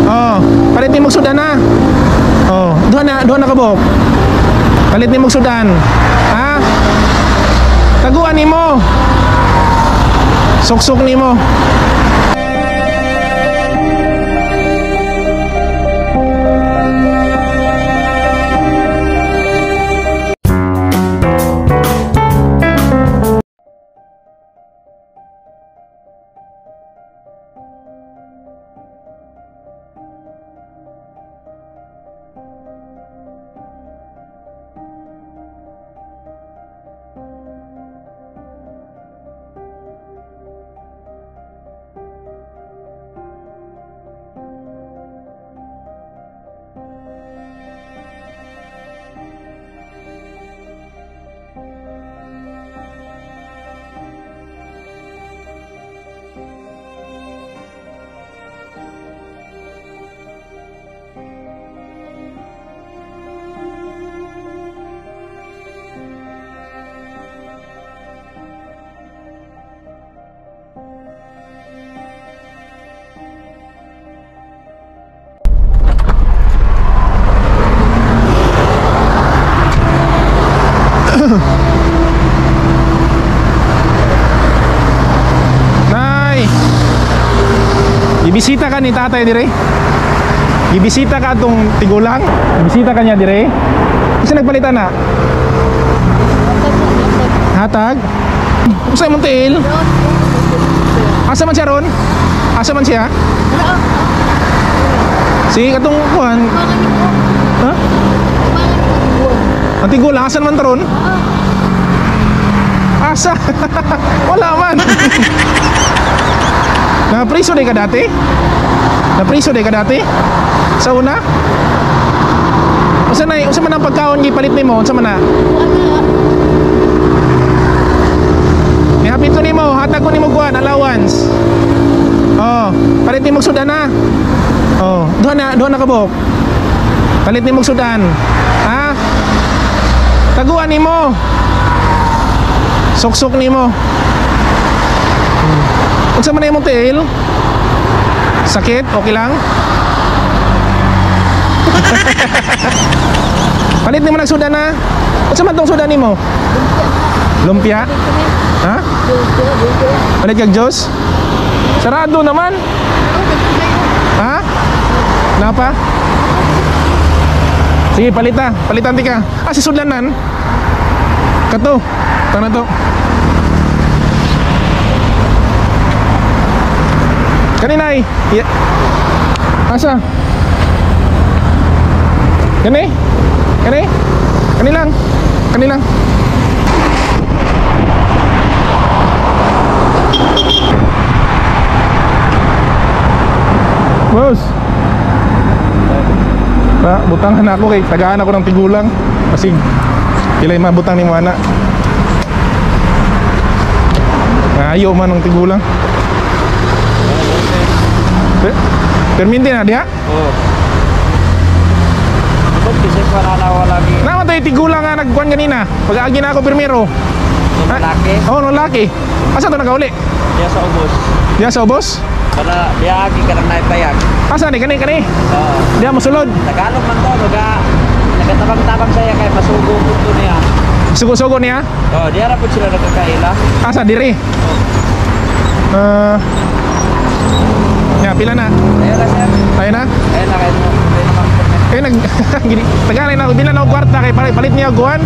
Oh, palit nimo sudan na. Oh, duha na kabok. Palit nimo sudan. Ha? Taguan nimo. Suksok nimo. Nay. Gibisita ka ni tatay dire? Gibisita ka atong tigulang? Gibisita ka niya dire? Kasi nagpalitan na? Hatag? Unsa imong tiil? Asa man siya ron? Asa man siya? Si katong kuan. Ha? Ang tigulang asan man taron? Asa? Wala man. Napriso di ka dati? Napriso di ka dati? Sa una? Unsa na, unsa man ang pagkaon gipalit nimo? Unsa man na? Nihapit ko nimo, hatag ko nimo kuan allowance. Oh, palit nimo sudan na. Oh, duha na kabok. Palit nimo sudan. Ha? Taguan nimo. Suksok nimo. Unsa man imong tiil? Sakit? Okay lang? Palit nimo nagsudan na. Unsa man tong sudan nimo? Lumpia? Ha? Palit kag Diyos? Sarado naman. Ha? Napa? Sige, palita. Palitan ti ka. Ah, si sudlanan. Kato. Tana to. Kaninay. Yeah. Asa? Kani? Kani? Kani lang. Kani lang. Boss. Pa, butangan ako kay tagaan ako ng tigulang. Kasi pilay mabutang nimo ana. Ayo man ang tigulang. Perminti na diha? Oo. Lagi. Naman tayo tigulang nga nagkuhan kanina. Pag-aagi na ako pirmiro. Lalaki? Oo, oh, lalaki. Asa to nakauli? Diya sa ubos. Diya sa ubos? Para diya agi ka nang naipayag. Asa ni? Kani, kani? Oo. Diya mosulod. Tagalog man to. Nagatabang-tabang saya kay masugo po to niya. Sugo-sugo niya? Oo, diya ra po sila nagkakaila. Asa, diri? Oo. Ya, pila na? Ayun na, sir. Ayun na? Ayun na, kayo mo. Kayo nag... Tagalay na ako. Bilan ako kwarta kay palit niya guwan.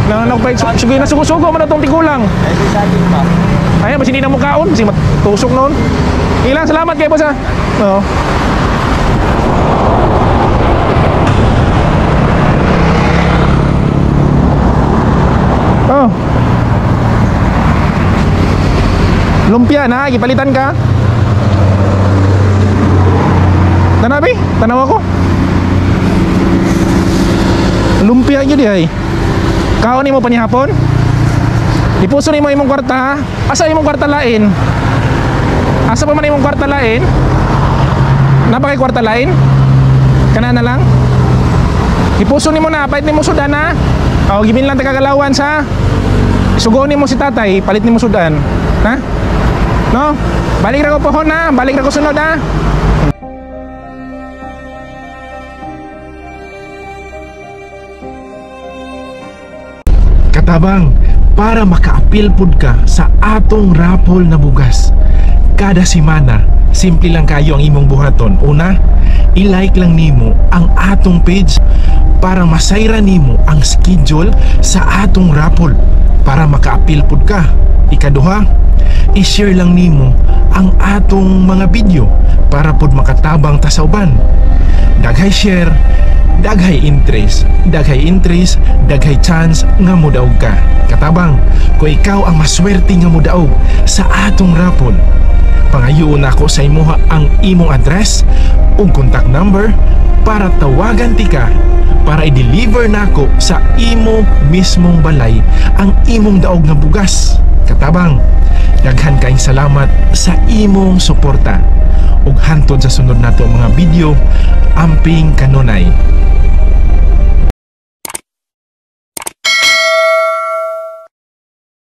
Nasugo-sugo man na itong tigulang. Ay, saging pa. Ayun, basta hindi na mukhaon. Kasi matusok noon. Ilang salamat kayo, boss, ha? Oo. Oh. Lumpia na, gipalitan ka. Tanabi, tanaw ako. Lumpia gyud ay. Kaon nimo panihapon? Ipuso nimo imong kwarta ha? Asa imong kwarta lain? Asa pa man imong kwarta lain? Napa kay kwarta lain? Kana na lang? Ipuso nimo na, pait nimo sudan ha? O, gibin lang tagagalawan sa. Sugo nimo si tatay, palit nimo sudan. Ha? No? Balik ra ko pohon ha, balik ra ko sunod ha. Katabang, para makaapil pud ka sa atong raffle na bugas kada semana, simple lang kayo ang imong buhaton. Una, i-like lang nimo ang atong page para masayra nimo ang schedule sa atong raffle para makaapil pud ka. Ikaduha, i-share lang nimo ang atong mga video para pud makatabang ta sa uban. Daghay share, daghay interest, daghay interest, daghay chance nga mudaog ka. Katabang, kung ikaw ang maswerte nga mudaog sa atong raffle, pangayoon nako sa imuha ang imong address ug contact number para tawagan tika para i-deliver nako sa imo mismong balay ang imong daog nga bugas. Katabang, daghan kaayong salamat sa imong suporta. Ug hantod sa sunod nato mga video, amping kanunay.